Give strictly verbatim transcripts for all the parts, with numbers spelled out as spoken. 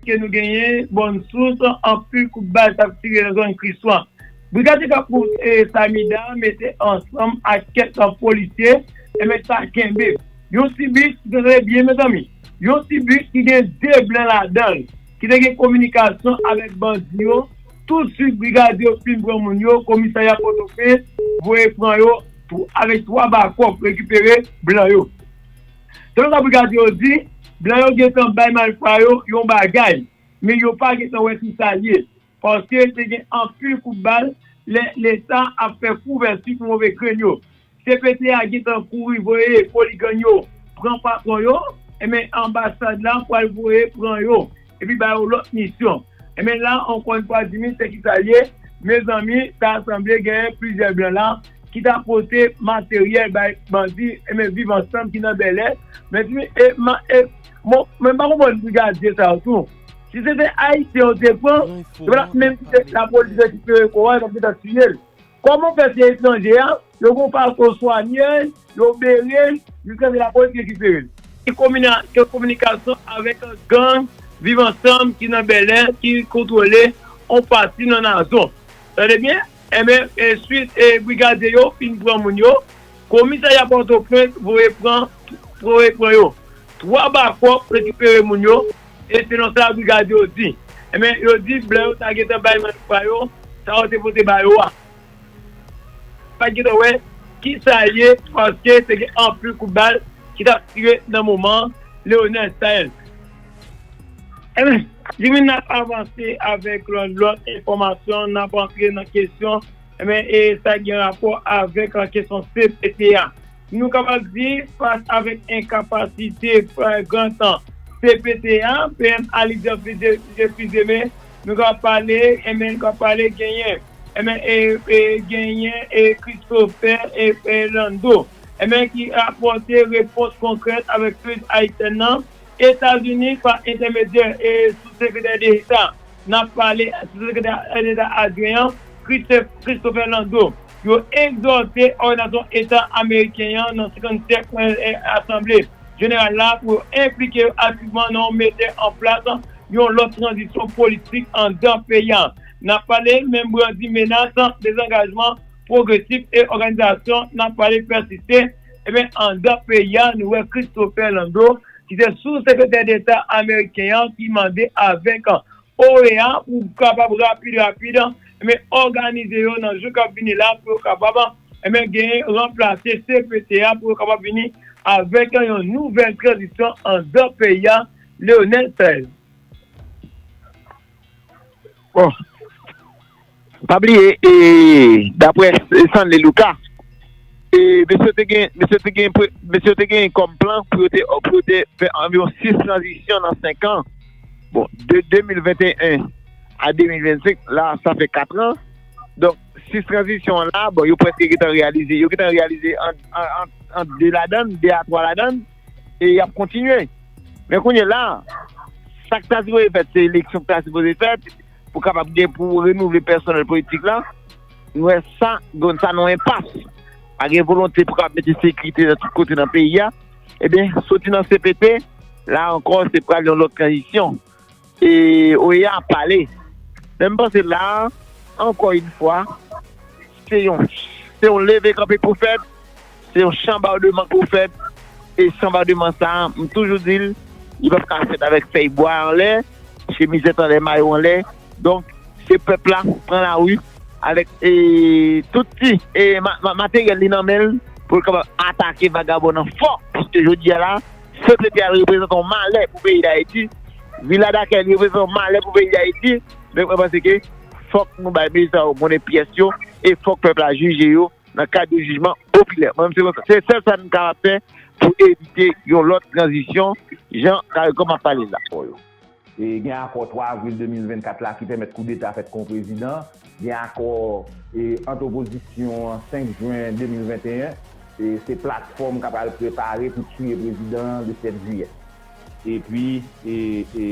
ke nou genyen, Bòn Sous, anpil kout bal t ap tire nan zòn Kriswa. Brigadye k ap wout e Samida mete ansanm ak kèk polisye, enben sa kenbe. Yon ti bis, tande byen, mezanmi, yon ti bis ki gen de blan ladan l, ki te gen kominikasyon avèk bandi yo. Tousuit, brigadye yo fin pran moun yo, komisarya Pòtoprens voye pran yo, tou avèk twa bakòp rekipere blan yo. Selon sa brigadye yo di, blan yo gentan bay malfra yo yon bagay, men yo pa gentan wè ki sa l ye, paske te gen anpil kout bal lè Leta ap fè kouvèti pou move grenn yo. C P T a gentan kouri voye poligann yo pran patwon yo, enben anbasad la pral voye pran yo, epi ba yo lòt misyon. Enben la, ankò yon fwa, Jimmy, se ki sa l ye, mezanmi, ta sanble genyen plizyè blan la ki ta pote materyèl bay bandi, enben Viv Ansanm ki nan Bèlè. Men Jimmy, e, ma, e, bon, men m pa konprann brigadye sa yo tou. Si se te Ayisyen yo te pran, yo pa t ap menm kite lapolis rekipere kò a, yo t ap gentan tiye l. Kòman fè se etranje a, yo gon fason swanye l, yo bere l, jiskaske lapolis rekipere l? Ki komina-, ki kominikasyon avèk gang Viv Ansanm ki nan Bèlè, ki kontwole yon pati nan Nazon. Tande byen, enben, e, swit, e, brigadye yo fin pran moun yo, komisarya Pòtoprens voye pran, voye pran yo. Twa bakòp rekipere moun yo, e selon sa brigadye yo di, enben, yo di blan yo ta gentan bay manif pa yo, sa yo te pote ba yo a. Pa t gentan wè ki sa l ye, paske te gen anpil kout bal ki t ap tire nan moman an, Leonel Sael. Enben, Jimmy, n ap avanse avèk lòt, lòt enfòmasyon, n ap antre nan kesyon, enben, e sa gen rapò avèk, a, kesyon C P T a. Nou kapab di, fas avèk enkapasite flagrant C P T a, P M Alizé Fils-Aimé, nou ka pale, enben, nou ka pale genyen, enben, e, e, genyen, e, Christopher, e, e, Lando, enben, ki apòte repons konkrèt avèk kriz ayisyèn nan, Etazini, pa entèmedyè, e, sou sekretè deta, n ap pale sou sekretè deta adjwen an, Christophe-, Christopher Lando, yo egzòte òganizasyon Eta Ameriken an nan senkannsèt, e, Asanble Jeneral la pou yo enplike yo aktivman nan mete an plas yon lòt tranzisyon politik anndan peyi a. N ap pale menm brandi menas dezangajman pwogresif e òganizasyon n ap pale pèsiste, enben, anndan peyi a, nou wè Christopher Lando, ki se sou sekretè deta ameriken an, ki mande avèk O E A pou kapab rapid, rapid, enben, òganize yo nan jou k ap vini la pou yo kapab, enben, genyen ranplase C P T a pou yo kapab vini avèk yon nouvèl tranzisyon anndan peyi a, Leonel Sael. Bon, pa bliye, e, daprè Stanley Lucas, e, mesye te gen, mesye te gen, pre-, mesye te gen kòm plan pou yo te, pou yo te fè anviwon sis tranzisyon nan senk an. Bon, de de mil venteyen a de mil vennsenk, la, sa fè kat an. Donk, sis tranzisyon an la, bon, yo prèske gentan reyalize. Yo gentan reyalize an, an, an, an de ladan l, de a twa ladan l, e y ap kontinye. Men kounye la, sa k ta sipoze fèt, se eleksyon k ta sipoze fèt, pou kapab gen, pou renouvle pèsonèl politik la. Nou wè sa, donk sa nan yon enpas. Pa gen volonte pou kapab mete sekirite nan tout kote nan peyi a. Ebyen, soti nan C P T, la ankò, se pral yon lòt tranzisyon. E O E A ap pale. Men m panse la, ankò yon fwa, se yon, se yon leve kanpe k pou fèt, se yon chanbadman k pou fèt. E chanbadman sa a, m toujou di l, li p ap ka fèt avèk fèy bwa anlè, chemizèt anlè, mayo anlè. Donk, se pèp la pran lari avèk, e, tout ti, e, ma-, ma-, materyèl li nan men l pou l kapab atake vagabon nan fò. Paske jodi a la, C P T a reprezante yon malè pou peyi Dayiti. Vila Dakèy reprezante yon malè pou peyi Dayiti. Men mwen panse ke fòk nou bay mezanmi monnen pyès yo e fòk pèp la jije yo nan kad de jijman popilè. Mwen menm, se konsa. Se sèl sa n kapab fè pou evite yon lòt tranzisyon, jan Caricom ap pale la. E gen akò twa avril de mil vennkat la ki pèmèt koudeta fèt kont prezidan. Gen akò, e, ant opozisyon an senk jen de mil venteyen. E se platfòm k ap pral prepare pou touye prezidan an le sèt jiyè. Epi, e, e,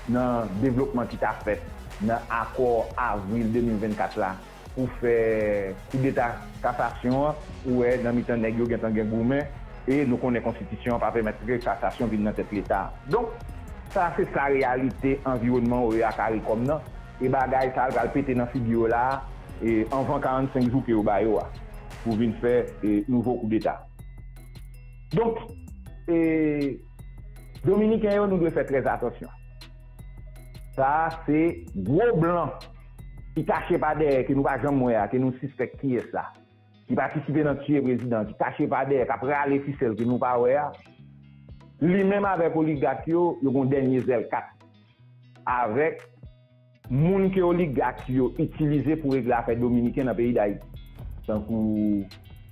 nan devlopman ki ta fèt nan akò avril de mil vennkat la, pou fè koudeta kasasyon an, ou wè, nan mitan nèg yo gentan gen goumen, e nou konnen konstitisyon an pa pèmèt ke kasasyon vin nan tèt leta. Donk, Sa se sa reyalite anviwònman yo ye a CARICOM nan. E bagay sa a pral pete nan figi yo la a, e anvan karannsenk jou ke yo ba yo a, pou vin fè e nouvo koudeta. Donk, e Dominiken yo, nou dwe fè trè atansyon. Sa a se gwo blan ki kache pa dèyè, ke nou pa janm wè a, ke nou sispèk kiyès la, ki patisipe nan tiye prezidan, ki kache pa dèyè, k ap rale fisèl ke nou pa wè a, li menm avèk oligak yo, yo gon dènye zèl kat avèk moun ke oligak yo itilize pou regle afè dominiken nan peyi Dayiti. Tankou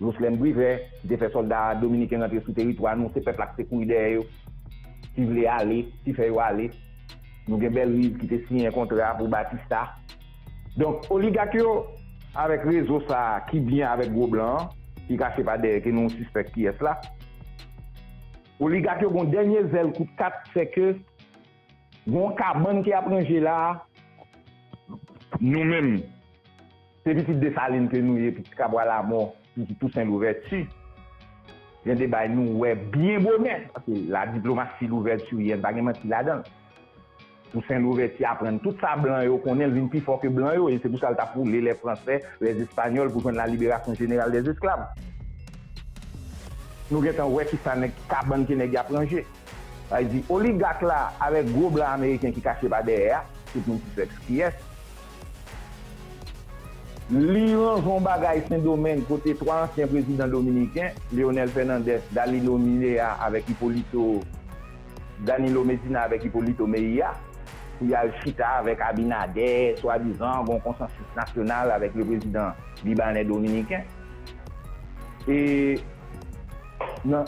Jocelyn Privert, ki te fè sòlda dominiken rantre sou teritwa nou, se pèp la ki te kouri dèyè yo, ki vle ale, ki fè yo ale. Nou gen Bellerive ki te siyen kontra pou Batista. Donk, oligak yo, avèk rezo sa a ki byen avèk gwo blan an, ki kache pa dèyè, ke nou sispèk kiyès la. Oligak yo gon dènye zèl kout kat, sèke gon kabann ki ap ranje la a, nou menm, se pitit Desalin ke nou ye, pitit Kabwa Lamò, pitit Tousen Louvèti. Gen de bagay nou wè byen bonè, paske la diplomasi louvètiryèn, pa gen manti ladan l. Tousen Louvèti aprann tout sa blan yo konnen, l vin pi fò ke blan yo, e se pou sa l t ap woule les Français, les Espagnols pou jwenn la libération générale des esclaves. Nou gentan wè ki sa nèg kabann ke nèg y ap ranje. Sa vle di, oligak la avèk gwo blan ameriken ki kache pa dèyè a, tout moun ki fè kiyès. Li ranje yon bagay Sendomeng kote twa ansyen prezidan dominiken, Leonel Fernandez, Danilo Medina avèk Hipólito, Danilo Medina avèk Hipólito Mejia, pou y al chita avèk Abinader, swadizan gen yon konsansis nasyonal avèk le prezidan libanè dominiken. E nan,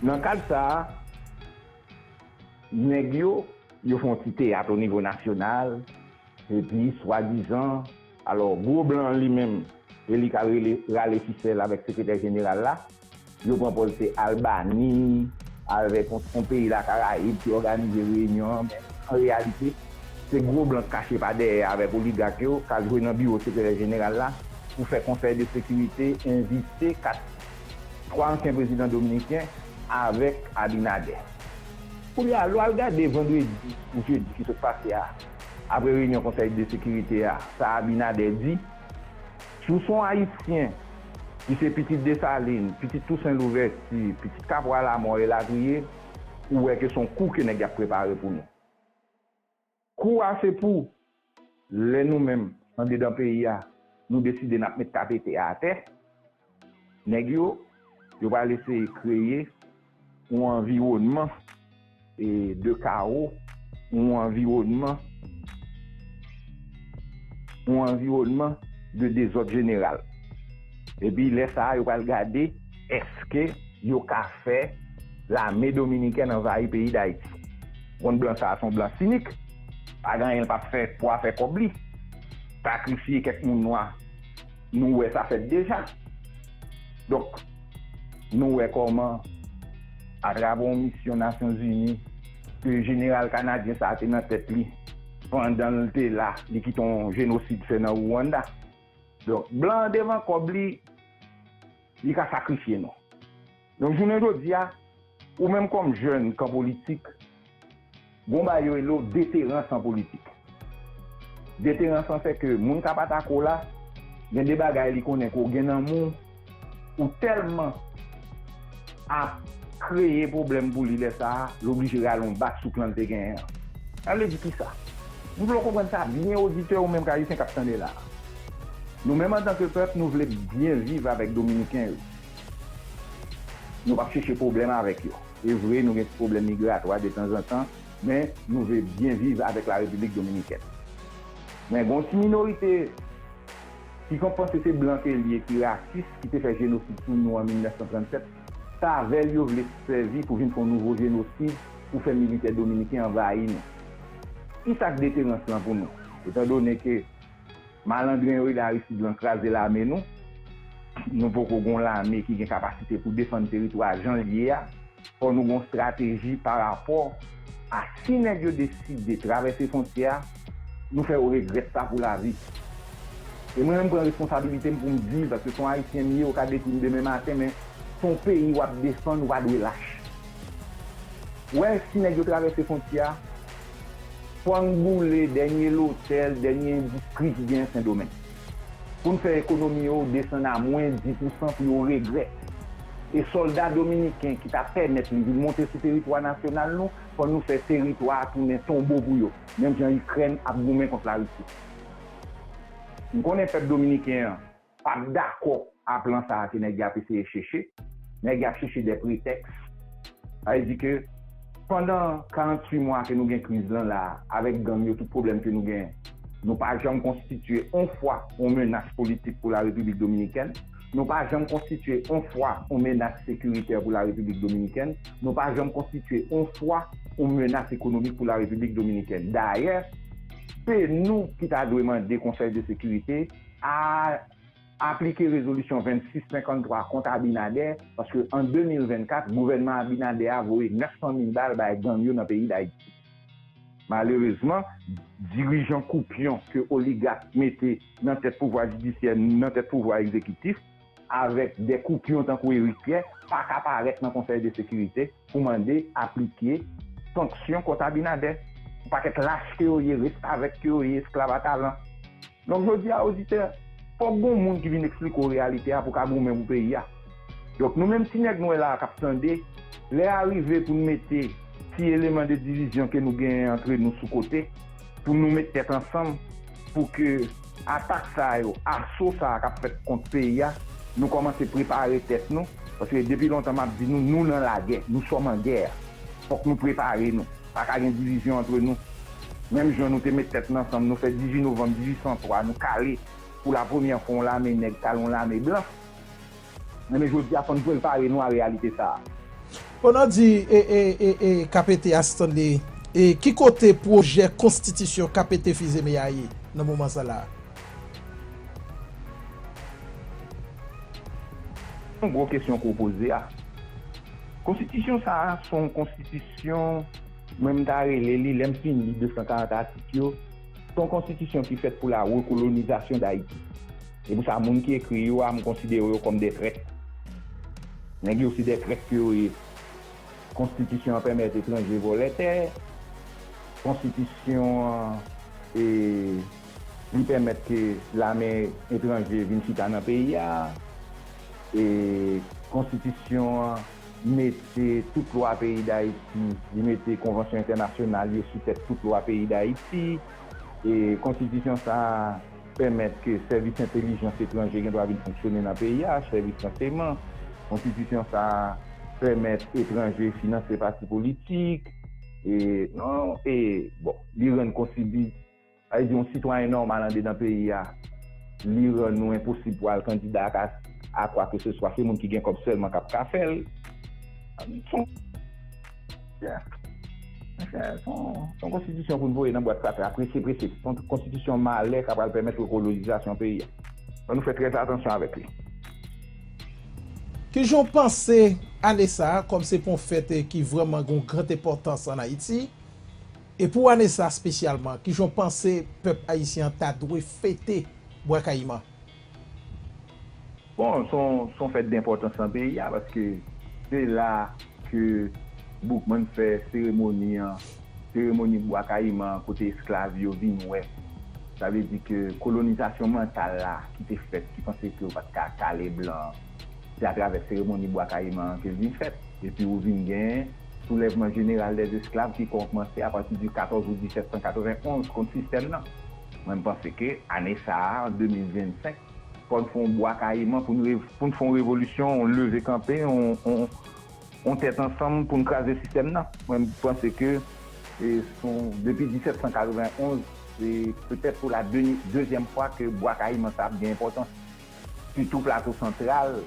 nan kad sa a, nèg yo, yo fè yon ti teyat o nivo nasyonal, epi swadizan, alò, gwo blan an li menm, e li k al rele, rale fisèl avèk sekretè jeneral la, yo pran pòz se Albani, avèk yon, yon peyi Lakarayib ki òganize reyinyon an, men an reyalite, se gwo blan k kache pa dèyè avèk oligak yo, k al jwe nan biwo sekretè jeneral la, pou fè Konsèy de Sekirite envite kat, twa ansyen prezidan dominiken avèk Abinader. Kounye a, lè w al gade vandredi ou jedi ki sot pase a, apre reyinyon Konsèy de Sekirite a, sa Abinader di, si w se yon Ayisyen ki se pitit Desalin, pitit Tousen Louvèti, pitit Kapwa Lamò elatriye, ou wè ke se yon kou ke nèg y ap prepare pou nou. Kou a se pou lè nou menm, andedan peyi a, nou deside n ap met kapete a atè, nèg yo, yo pral eseye kreye yon anviwònman e de kawo, yon anviwònman, yon anviwònman de dezòd jeneral. Epi lè sa a, yo pral gade èske yo ka fè lame dominikèn anvayi peyi Dayiti. Konn blan sa a se yon blan sinik, pa gen anyen l p ap fè pou afè kòb li. Sakrifye kèk moun nwa, nou wè sa fèt deja. Donk, nou wè kòman, atravè yon misyon Nasyonzini, ke jeneral kanadyen sa a te nan tèt li, pandan l te la, li kite yon jenosid fè nan Rwanda. Donk, blan an devan kòb li, li ka sakrifye nou. Donk, jounen jodi a, ou menm kòm jèn kan politik, gon bagay yo rele w deterans an politik. Deterans lan fè ke moun k ap atake w la, gen de bagay li konnen ke w gen nan men w, ou tèlman ap kreye pwoblèm pou li lè sa a, l oblije rale yon bak sou plan l te genyen an. Sa vle di kisa? M vle w konprann sa byen, oditè, ou menm k Ayisyen k ap tande la a. Nou menm antanke pèp, nou vle byen viv avèk Dominiken yo. Nou p ap chèche pwoblèm avèk yo. E vre, nou gen ti pwoblèm migratwa detanzantan, men nou vle byen viv avèk la Repiblik Dominikèn. Men gen yon ti minorite ki konn panse se blan ke l ye, ki rasis, ki te fè jenosid sou nou an mil nèf san trannsèt, se avè l yo vle sèvi pou vin fè yon nouvo jenosid pou fè militè dominiken anvayi nou. Kisa k deterans lan pou nou? Etandone ke malandren yo rele Aristid lan kraze lame nou, nou poko gen yon lame ki gen kapasite pou defann teritwa jan l ye a, fò nou gen yon estrateji pa rapò a si nèg yo deside travèse fwontyè a, nou fè yo regrèt sa pou lavi. E mwen menm pran responsabilite m pou m di l, paske se yon Ayisyen m ye, yo ka detwi m demen maten, men se yon peyi w ap defann, ou pa dwe lach. Ou wè, si nèg yo travèse fwontyè a, fò n boule dènye lotèl, dènye endistri ki gen Sendomeng. Pou n fè ekonomi yo desann a mwens dis pousan pou yo regrèt. E sòlda dominiken ki ta pèmèt li vin monte sou teritwa nasyonal nou, fò nou fè teritwa a tounen tonbo pou yo, menm jan Ikrèn ap goumen kont Larisi. M konnen pèp dominiken an p ap dakò a plan sa a ke nèg y ap eseye chèche. Nèg y ap chèche de pretèks. Sa vle di ke pandan karanntuit mwa ke nou gen kriz lan la a, avèk gang yo, tout pwoblèm ke nou genyen, nou pa janm konstitye on fwa on menas politik pou Larepiblik Dominikèn. Nou pa janm konstitye on fwa on menas sekiritè pou Larepiblik Dominikèn. Nou pa janm konstitye on fwa on menas ekonomik pou Larepiblik Dominikèn. Dayè, se nou ki ta dwe mande Konsèy de Sekirite a aplike rezolisyon vennsis senkanntwa kont Abinader, paske an de mil vennkat, gouvènman Abinader a voye nèf san mil bal bay gang yo nan peyi Dayiti. Malerezman, dirijan koupyon ke oligak mete nan tèt pouvwa jidisyè, nan tèt pouvwa egzekitif, avèk de koupyon tankou Eric Pierre, pa ka parèt nan Konsèy de Sekirite pou mande aplike sanksyon kont Abinader. Yon pakèt lach ke yo ye, restavèk ke yo ye, esklav a talan. Donk, jodi a, oditè, fòk gon moun ki vin eksplike w reyalite a pou w ka goumen pou peyi a. Donk, nou menm ti nèg nou wè la a k ap tande, lè a rive pou n mete ti eleman de divizyon ke nou genyen antre nou sou kote, pou nou met tèt ansanm, pou ke atak sa yo, aso sa a k ap fèt kont peyi a, nou kòmanse prepare tèt nou, paske depi lontan m ap di nou, nou nan lagè, nous sommes en guerre. Fòk nou prepare nou. Pa ka gen divizyon antre nou. Menm jan nou te met tèt nou ansanm, nou fè dizuit novanm dizuit san twa, nou kale pou la premyè fwa yon lame nèg kale yon lame blan. Enben, jodi a, fò n prepare nou a reyalite sa a. Bon, n ap di, e, e, e, e, K P T a Stanley, e, ki kote pwojè konstitisyon K P T Fils-Aimé a ye nan moman sa la a? Yon gwo kesyon ke w poze a. Konstitisyon sa a, se yon konstitisyon, mwen m ta rele li, lè m fin li de san karant atik yo, se yon konstitisyon ki fèt pou la rekolonizasyon Dayiti. E pou sa, moun ki ekri yo a, m konsidere yo kòm de trèt. Nèg yo se de trèt ke yo ye. Konstitisyon an pèmèt etranje vòlè tè. Konstitisyon an, e, li pèmèt ke lame etranje vin chita nan peyi a. E konstitisyon an mete tout lwa peyi Dayiti, li mete konvansyon entènasyonal yo sou tèt tout lwa peyi Dayiti. E konstitisyon sa a pèmèt ke sèvis entèlijans etranje gen dwa vin fonksyone nan peyi a, sèvis ranseman. Konstitisyon sa a pèmèt etranje finanse pati politik. E, non, e, bon, li rann konstiti-, sa vle di yon sitwayen nòmal andedan peyi a, li rann nou enposib pou al kandida a, a kwa ke se swa, se moun ki gen kòb sèlman k ap ka fè l. Se yon, yeah. Se yon, se yon konstitisyon pou n voye nan bwat kafe a prese, prese. Se yon konstitisyon malè k ap pral pèmèt rekolonizasyon peyi a. Fò nou fè trè atansyon avèk li. Kijan w panse ane sa a, kòm se pou yon fèt, eh, ki vrèman gen yon gran enpòtans ann Ayiti, e pou ane sa a espesyalman, kijan w panse pèp ayisyen an ta dwe fete Bwa Kayiman? Bon, se yon, se yon fèt de enpòtans nan peyi a, paske se la ke Boukman fè seremoni an, seremoni Bwa Kayiman an, kote esklav yo vin wè. Sa vle di ke kolonizasyon mantal la ki te fèt, ki panse ke yo pa t ka kale blan, se atravè seremoni Bwa Kayiman an ke l vin fèt. Epi ou vin gen soulèvman jeneral dèzesklav ki kòmanse apati di katòz out disèt san katrevenn onz kont sistèm nan. Mwen, m panse ke ane sa a, an de mil vennsenk, fò n fè yon Bwa Kayiman pou n rev-, pou n fè yon revolisyon, yon leve kanpe, yon, yon, yon tèt ansanm pou n kraze sistèm nan. Mwen, m panse ke, e, se yon, depi disèt san katrevenn onz, se petèt pou la de-, dezyèm fwa ke Bwa Kayiman sa ap gen enpòtans. Sitou Plato Santral,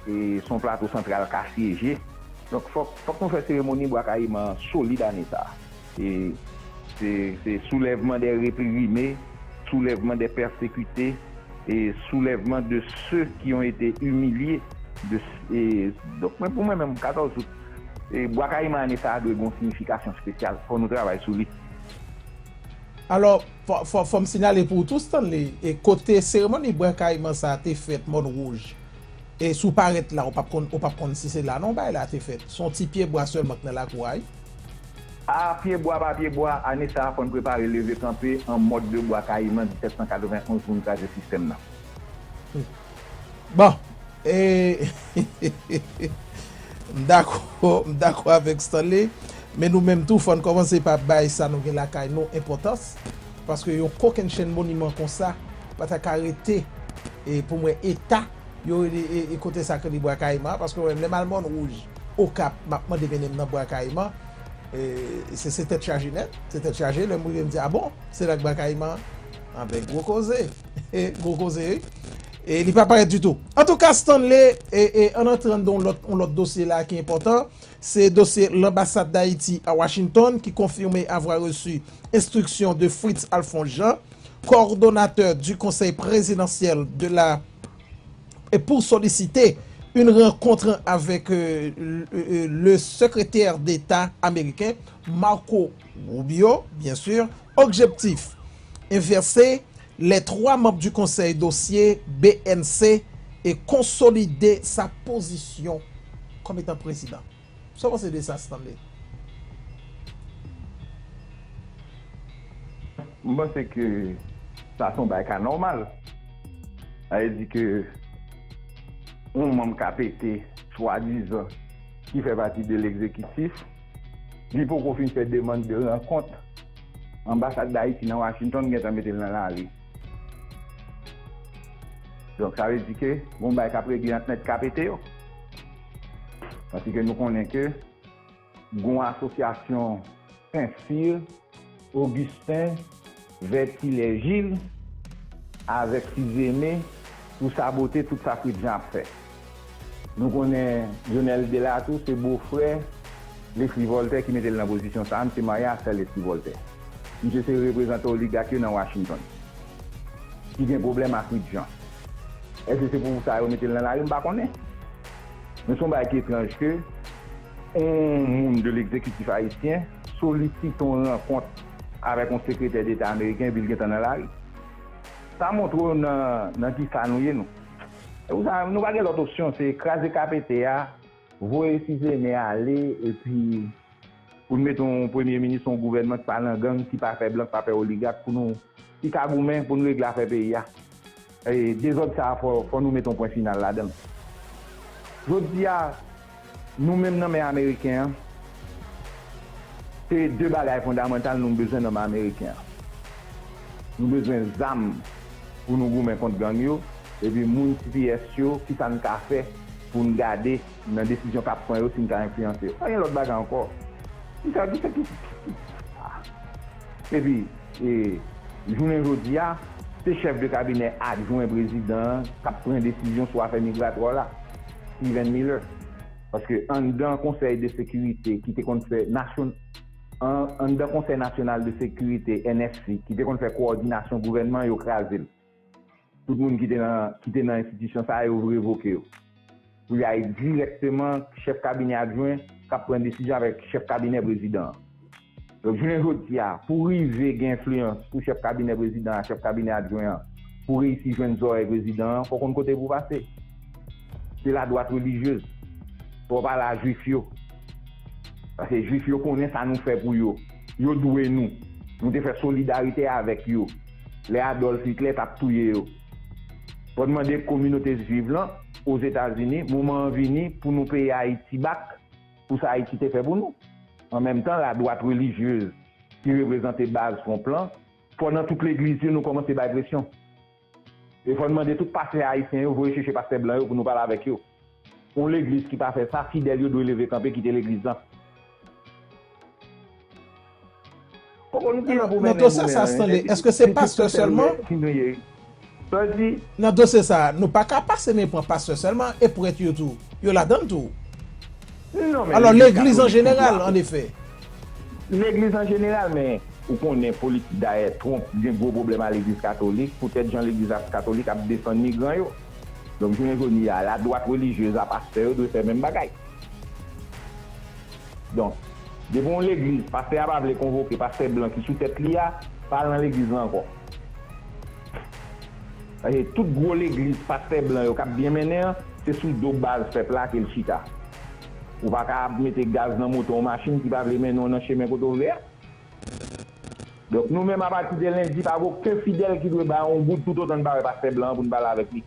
e, se yon Plato Santral k asyeje. Donk, fòk, fòk nou fè seremoni Bwa Kayiman an solid ane sa a. E se, se soulèvman dè reprime, soulèvman dè pèsekite, e soulèvman de ceux qui ont été humiliés. De, e, donk, mwen, pou mwen menm, katòz out, e, Bwa Kayiman ane sa a dwe gen yon siyifikasyon espesyal. Fò nou travay sou li. Alò, fò, fò, fò m sinyale pou ou tou, Stanley, e kote seremoni Bwa Kayiman sa a te fèt, Mòn Wouj. E si w parèt la, ou p ap konn, ou p ap konn si se la non bagay la te fèt. Se yon ti pye bwa sèlman k nan lakou a, wi. A pye bwa pa pye bwa, ane sa a fò n prepare leve kanpe an mòd de bwa kayiman disèt san katrevenn onz pou n kraze sistèm nan. Bon, e, m dakò, m dakò avèk Stanley, men nou menm tou, fò n kòmanse pa bay sa nou gen lakay nou enpòtans, paske yon kokennchenn moniman konsa pa ta ka rete e pou mwen eta yo rele e, e kote sa k rele Bwa Kayiman, paske mwen menm lè m al Mòn Wouj, Okap, m ap mande mennen m nan Bwa Kayiman, e, se, se tèt chaje nèt, se tèt chaje, lè m rive m di, a bon, se la k Bwa Kayiman, anben gwo koze, gwo koze, wi. E li pa parèt ditou. Antouka, Stanley, e, e, ann antre anndan yon lòt, yon lòt dosye la ki enpòtan, se dosye l'ambassade d'Haïti à Washington qui confirme avoir reçu instruction de Fritz Alphonse Jean, coordonnateur du Conseil présidentiel de la et pour solliciter une rencontre avec euh, le, le secrétaire d'État américain, Marco Rubio, bien sûr. Objectif, inverser les trois membres du Conseil dossier B N C et consolider sa position comme étant président. Sa w panse de sa, Stanley? M panse ke sa se yon bagay ka nòmal. Sa vle di ke yon manm K P T, swadizan, ki fè pati de legzekitif, li poko fin fè demann de rankont. Anbasad Dayiti nan Washington gentan mete l nan lari. Donk, sa vle di ke gon bagay k ap regle ant mèt K P T yo. Paske nou konnen ke gon asosyasyon Sensi, Ogisten, Vètilè, Jil avèk Sizeme pou sabote tout sa Fritz Jean ap fè. Nou konnen Jonel Delatou se bofrè Leslie Voltaire ki mete l nan pozisyon sa a, misye marye ak sè Leslie Voltaire. Misye se reprezantan oligak yo nan Washington ki gen pwoblèm ak Fritz Jean. Èske se pou sa yo mete l nan lari? M pa konnen. Men se yon bagay ki etranj ke yon moun de legzekitif ayisyen solisite yon rankont avèk yon sekretè deta ameriken epi l gentan nan lari. Sa montre w nan, nan kisa nou ye nou. Se pou sa, nou pa gen lòt opsyon, se kraze K P T a, voye Sizeme ale, epi pou n mete yon premye minis, yon gouvènman ki pa nan gang, ki pa fè blan, ki pa fè oligak, pou nou, ki ka goumen pou n regle afè peyi a. E dezòd sa a, fò, fò nou mete yon pwen final ladan l. Jodi a, nou menm nan men ameriken an, se de bagay fondamantal nou bezwen nan men ameriken an. Nou bezwen zam pou nou goumen kont gang yo, epi moun T P S yo, kisa n ka fè pou n gade nan desizyon k ap pran yo, si n ka enfliyanse yo. Pa gen lòt bagay ankò. Kisa, kisa ki, epi, e, jounen jodi a, se chèf de kabinè adjwen prezidan an k ap pran desizyon sou afè migratwa la, Stephen Miller. Paske anndan Konsèy de Sekirite ki te konn fè nasyon, an, anndan Konsèy Nasyonal de Sekirite, N S C, ki te konn fè kowòdinasyon gouvènman, yo kraze l. Tout moun ki te nan, ki te nan enstitisyon sa a, yo revoke yo. Pou y al dirèkteman chèf kabinè adjwen k ap pran desizyon avèk chèf kabinè prezidan an. Donk, jounen jodi a, pou rive gen enfliyans sou chèf kabinè prezidan an, chèf kabinè adjwen an, pou reyisi jwenn zòrèy prezidan an, fò w konn kote pou w pase. Se ladwat relijyez. Fò w pale a jwif yo. Paske jwif yo konnen sa nou fè pou yo. Yo dwe nou. Nou te fè solidarite avèk yo lè Adolf Hitler t ap touye yo. Fò n mande kominote jwiv lan Ozetazini, moman an vini pou nou peye Ayiti bak pou sa Ayiti te fè pou nou. An menm tan, ladwat relijyez ki reprezante baz Trump lan, fò nan tout legliz yo nou kòmanse bay presyon. E fò n mande tout pastè ayisyen yo voye chèche pastè blan yo pou nou pale avèk yo. Yon legliz ki pa fè sa, fidèl yo dwe leve kanpe kite legliz lan. Poko nou gen pou mennen goumen an, èske se pastè sèlman? Nan dosye sa a, nou pa ka pase men pran pastè sèlman, e prèt yo tou, yo ladan l tou. Alò, legliz an jeneral, an efè. Legliz an jeneral, men ou konnen politik dayè Trump gen gwo pwoblèm a legliz katolik, poutèt jan legliz katolik ap defann migran yo. Donk, jounen jodi a, ladwat relijyez a pastè yo dwe fè menm bagay. Donk, depi yon legliz, pastè a pa vle konvoke pastè blan ki sou tèt li a, pa al nan legliz lan ankò. Paske tout gwo legliz pastè blan yo k ap byen mennen an, se sou do baz pèp la ke l chita. Ou pa ka ap mete gaz nan moto yon machin ki pa vle mennen w nan chemen kote w vle a. Donk, nou menm, apati de lendi, pa gen okenn fidèl ki dwe bay yon goud toutotan n pa wè pastè blan an pou n pale avèk li.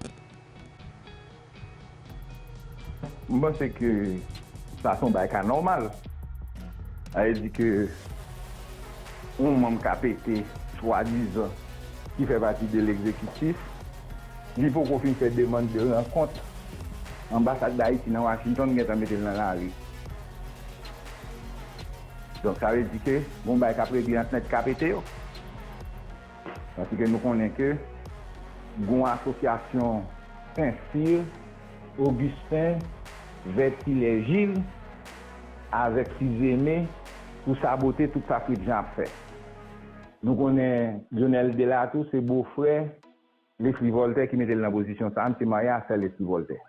M panse ke sa se yon bagay k anòmal. Sa vle di ke yon manm K P T, swadizan, ki fè pati de legzekitif, li poko fin fè demann de rankont, anbasad Dayiti nan Washington gentan mete l nan lari. Donk, sa vle di ke gon bagay k ap regle ant nèg K P T yo. Paske nou konnen ke gon asosyasyon Sensi, Ogisten, Vètilè, Jil avèk Sizeme pou sabote tout sa Fritjan ap fè. Nou konnen Dionel Delatou se bofrè Leslie Voltaire ki mete l nan pozisyon sa a, misye marye a sè Leslie Voltaire.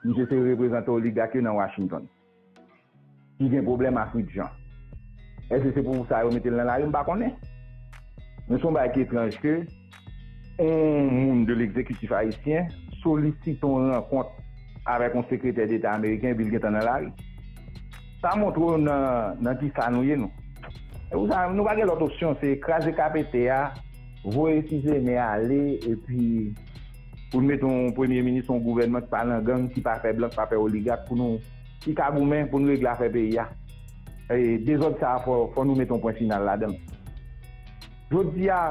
Misye se reprezantan oligak yo nan Washington ki gen pwoblèm a Fritjan. Èske se pou sa yo mete l nan lari? M pa konnen. Men se yon bagay ki etranj ke yon moun de legzekitif ayisyen solisite yon rankont avèk yon sekretè deta ameriken epi l gentan nan lari. Sa montre w nan, nan kisa nou ye, nou. E pou sa, nou pa gen lòt opsyon, se kraze K P T a, voye Sizeme ale, epi pou n mete yon premye minis, yon gouvènman ki pa nan gang, ki pa pè blan, ki pa pè oligak, pou nou, ki ka goumen pou n regle afè peyi a. E dezòd sa a, fò, fò nou mete yon pwen final ladan l. Jodi a,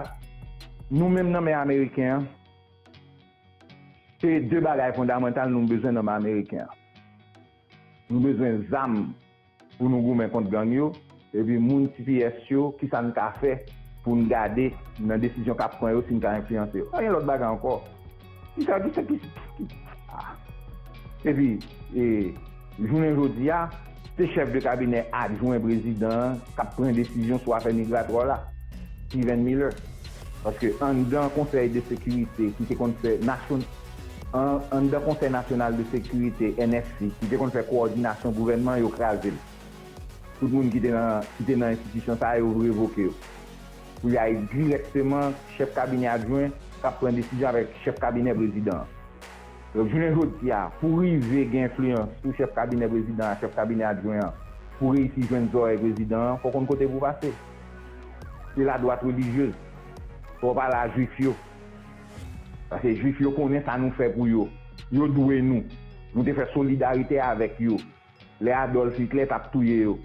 nou menm nan men ameriken an, se de bagay fondamantal nou bezwen nan men ameriken an. Nou bezwen zam pou nou goumen kont gang yo, epi moun T P S yo, kisa n ka fè pou n gade nan desizyon k ap pran yo, si n ka enfliyanse yo. Pa gen lòt bagay ankò. Kisa, kisa, kisa, ki, ah. Epi, e, jounen jodi a, se chèf de kabinè adjwen prezidan an k ap pran desizyon sou afè migratwa la, Steven Miller. Paske anndan Konsèy de Sekirite ki te konn fè nasyon, an, anndan Konsèy Nasyonal de Sekirite, N S C, ki te konn fè kowòdinasyon gouvènman, yo kraze l. Tout moun ki te nan, ki te nan enstitisyon sa a, yo revoke yo. Pou y al dirèkteman chèf kabinè adjwen k ap pran desizyon avèk chèf kabinè prezidan an. Donk, jounen jodi a, pou rive gen enfliyans sou chèf kabinè prezidan an, chèf kabinè adjwen an, pou reyisi jwenn zòrèy prezidan an, fò w konn kote pou w pase. Se ladwat relijyez. Fò w pale a jwif yo. Paske jwif yo konnen sa nou fè pou yo. Yo dwe nou. Nou te fè solidarite avèk yo lè Adolf Hitler t ap touye yo.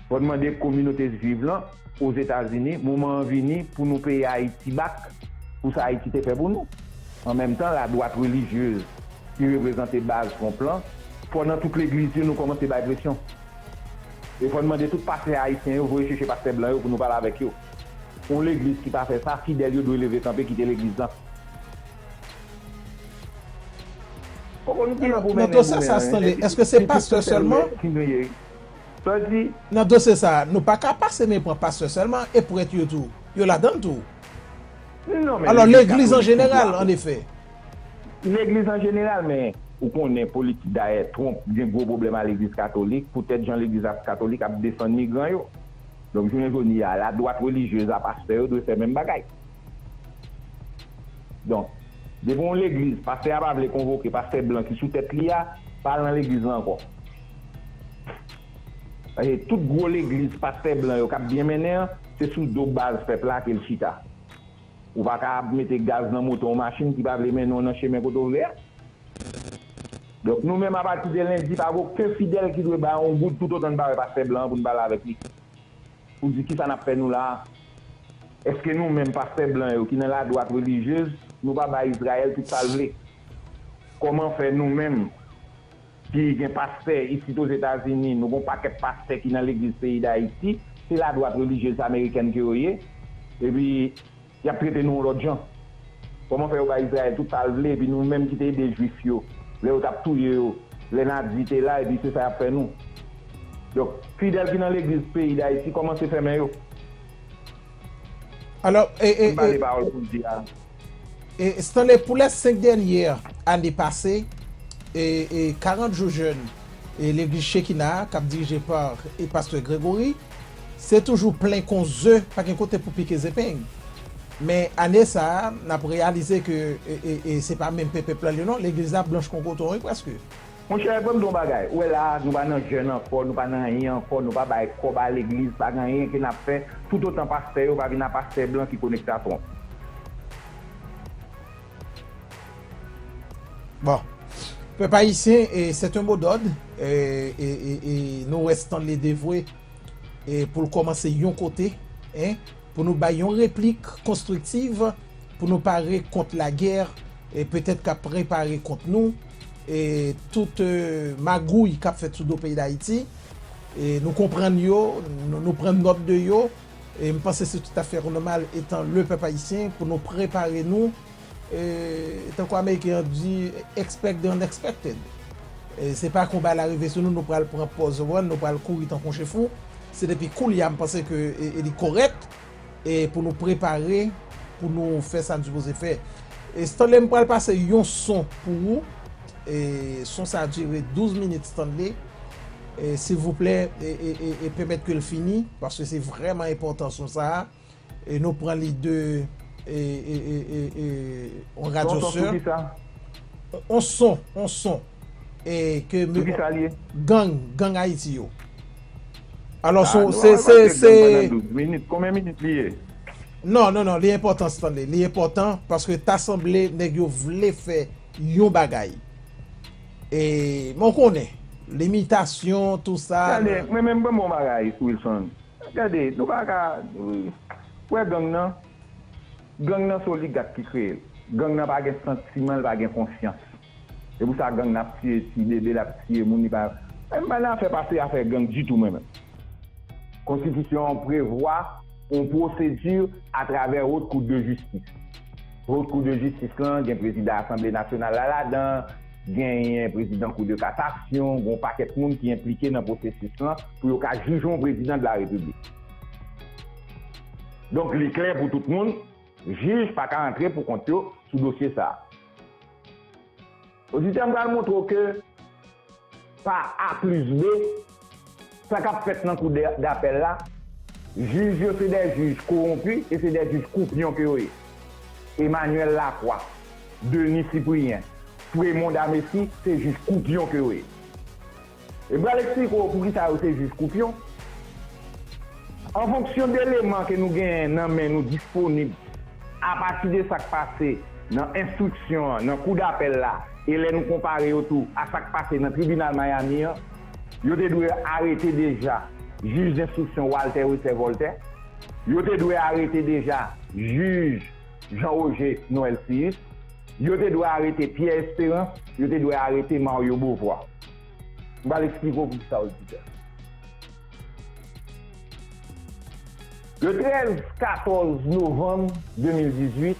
Fò n mande kominote jwiv lan Ozetazini, moman an vini pou nou peye Ayiti bak pou sa Ayiti te fè pou nou. An menm tan, ladwat relijyez ki reprezante baz Trump lan, fò nan tout legliz yo nou kòmanse bay presyon. E fò n mande tout pastè ayisyen yo voye chèche pastè blan yo pou nou pale avèk yo. Yon legliz ki pa fè sa, fidèl yo dwe leve kanpe kite legliz lan. Poko nou gen pwoblèm nan dosye sa, Stanley, èske se pastè sèlman? Sa di, nan dosye sa, nou pa ka pase men pran pastè sèlman, e prèt yo tou. Yo ladan l tou. Non, men alò, legliz an jeneral, an efè. Legliz an jeneral, men ou konnen politik dayè Trump gen gwo pwoblèm a legliz katolik, poutèt jan legliz katolik ap defann migran yo. Donk, jounen jodi a, ladwat relijyez a pastè yo dwe fè menm bagay. Donk, depi yon legliz, pastè a pa vle konvoke pastè blan ki sou tèt li a, pa al nan legliz lan ankò. Paske tout gwo legliz pastè blan yo k ap byen mennen an, se sou do baz pèp la ke l chita. Ou pa ka ap mete gaz nan moto yon machin ki pa vle mennen w nan chemen kote w vle a. Donk, nou menm, apati de lendi, pa gen okenn fidèl ki dwe bay yon goud toutotan n pa wè pastè blan an pou n pale avèk li. Pou di kisa n ap fè nou la a. Èske nou menm pastè blan yo ki nan ladwat relijyez, nou pa bay Izrayèl tout sa l vle? Kòman fè nou menm ki gen pastè isit Ozetazini, nou gen yon pakèt pastè ki nan legliz peyi Dayiti, se ladwat relijyez amerikèn ke yo ye, epi y ap trete nou yon lòt jan? Kòman fè yo bay Izrayèl tout sa l vle, epi nou menm ki te ede jwif yo, lè yo t ap touye yo, lè Nazi te la, epi se sa y ap fè nou? Donk, fidèl ki nan legliz peyi Dayiti kòmanse fèmen yo. Alò, e, e, m pa e, gen pawòl pou m di a. E, Stanley, pou lè senk dènye ane pase, e, e, karant jou jèn, e, legliz Shekinah, k ap dirije pa, e, pastè Gregory, se toujou plen kon ze, pa gen kote pou pike zepeng. Men ane sa a, n ap reyalize ke, e, e, e, se pa menm pèp la li non, legliz la blanch kon koton, wi, prèske. Monchè, ban m di w yon bagay. Ou wè la, nou pa nan jèn ankò, nou pa nan anyen ankò, nou pa bay kòb a legliz, pa gen anyen ke n ap fè, toutotan pastè yo pa vin a pastè blan ki konekte a Trump. Bon. Pèp ayisyen, e, c'est un mot d'ordre. E, e, e, e nou wè Stanley devwe e, pou l kòmanse yon kote, en, pou nou bay yon replik konstriktiv, pou nou pare kont lagè, e, petèt k ap prepare kont nou, e, tout, e, magouy k ap fèt sou do peyi Dayiti, e, nou konprann yo, nou, nou pran nòt de yo, e m panse se toutafè nòmal, etan le pèp ayisyen, pou nou prepare nou, e, tankou Ameriken an di, expect the unexpected. E, se pa konba la rive sou nou, nou pral pran pòz, ou konprann, nou pral kouri tankou yon chen fou. Se depi koulye a m panse ke e, e li kòrèk, e pou nou prepare, pou nou fè sa n sipoze fè. E Stanley, m pral pase yon son pou ou. E son sa a dire douz minit, Stanley. E silvouplè, e, e, e, e pèmèt ke l fini, paske se vrèman enpòtan son sa a. E nou pran li de, e, e, e, e, e, on radyo sè. On son, on son. E ke gang, gang Ayiti yo. Alò, se, se, se, se. Konbyen minit li ye? Non, non, non, li enpòtan, Stanley. Li enpòtan paske ta sanble nèg yo vle fè yon bagay. E, men w konnen, limitasyon, tou sa. Gade, mwen menm, ban m yon bagay, Wilson. Gade, nou pa ka, wè gang nan, gang nan se oligak ki kreye l. Gang nan pa gen santiman, l pa gen konsyans. Se pou sa gang nan ap tiye ti bebe, l ap tiye moun, li pa, mwen m pa nan afè pase afè gang ditou mwen menm. Konstitisyon an prevwa yon pwosedi atravè Haute Cour de Justice. Haute Cour de Justice lan, gen prezidan Asanble Nasyonal la ladan, genyen prezidan Kou de Kasasyon, gen yon pakèt moun ki enplike nan pwosesis lan pou yo ka jije yon prezidan de la Repiblik. Donk, li klè pou tout moun, jij pa ka antre pou kont yo sou dosye sa a. Oditè, m pral montre w ke pa A plis B, sa k ap fèt nan kou dè, dapèl la, jij yo se de jij kowonpi e se de jij koupyon ke yo ye. Emmanuel Lacroix, Denis Cyprien, Fremond Amesi, se jij koupyon ke yo ye. E m pral eksplike w poukisa yo se jij koupyon. An fonksyon de eleman ke nou genyen nan men nou disponib apati de sa k pase nan enstriksyon an, nan kou dapèl la, e lè nou konpare yo tou a sa k pase nan tribinal Miami an, yo te dwe arete deja jij denstriksyon Walter Wesser Voltaire, yo te dwe arete deja jij Jean Roger Noël Cius, yo te dwe arete Pierre Espérance, yo te dwe arete Mario Beauvoir. M pral eksplike w poukisa, oditè. Le trèz, katòz novanm de mil dizuit,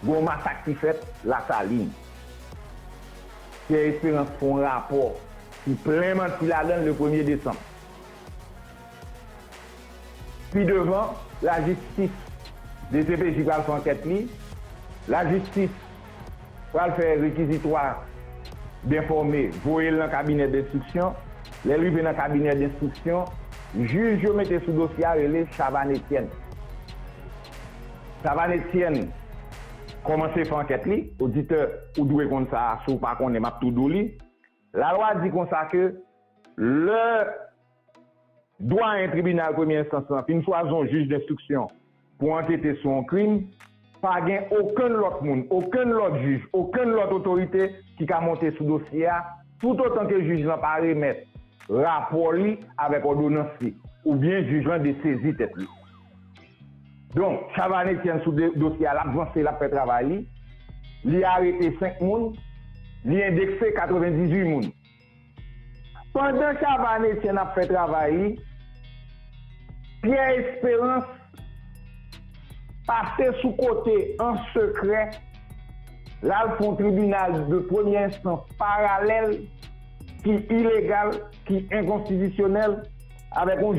gen yon masak ki fèt Lasalin. Pierre Espérance fè yon rapò ki plen manti ladan l le premye desanm. Pi devan, lajistis, D C P J pral fè ankèt li. Lajistis pral fè rekizitwa denfòme, voye l nan kabinè denstriksyon. Lè l rive nan kabinè denstriksyon, jij yo mete sou dosye a rele Chavannes Etienne. Chavannes Etienne kòmanse fè ankèt li. Oditè, ou dwe konn sa a, si w pa konnen, m ap tou di w li. Lalwa di konsa ke lè dwayen tribinal premye enstans lan fin chwazi yon jij denstriksyon pou ankete sou yon krim, pa gen okenn lòt moun, okenn lòt jij, okenn lòt otorite ki ka monte sou dosye a, toutotan ke jij lan pa remèt rapò li avèk òdonans li, oubyen jij lan desezi tèt li. Donk, Chavannes Etienne sou de, dosye a, l ap vanse, l ap fè travay li. Li arete senk moun, li endekse katrevendizuit moun. Pandan Chavannes Etienne ap fè travay li, Pierre Espérance pase sou kote an sekrè, l al fè yon tribinal de premye enstans paralèl ki ilegal, ki enkonstitisyonèl, avèk yon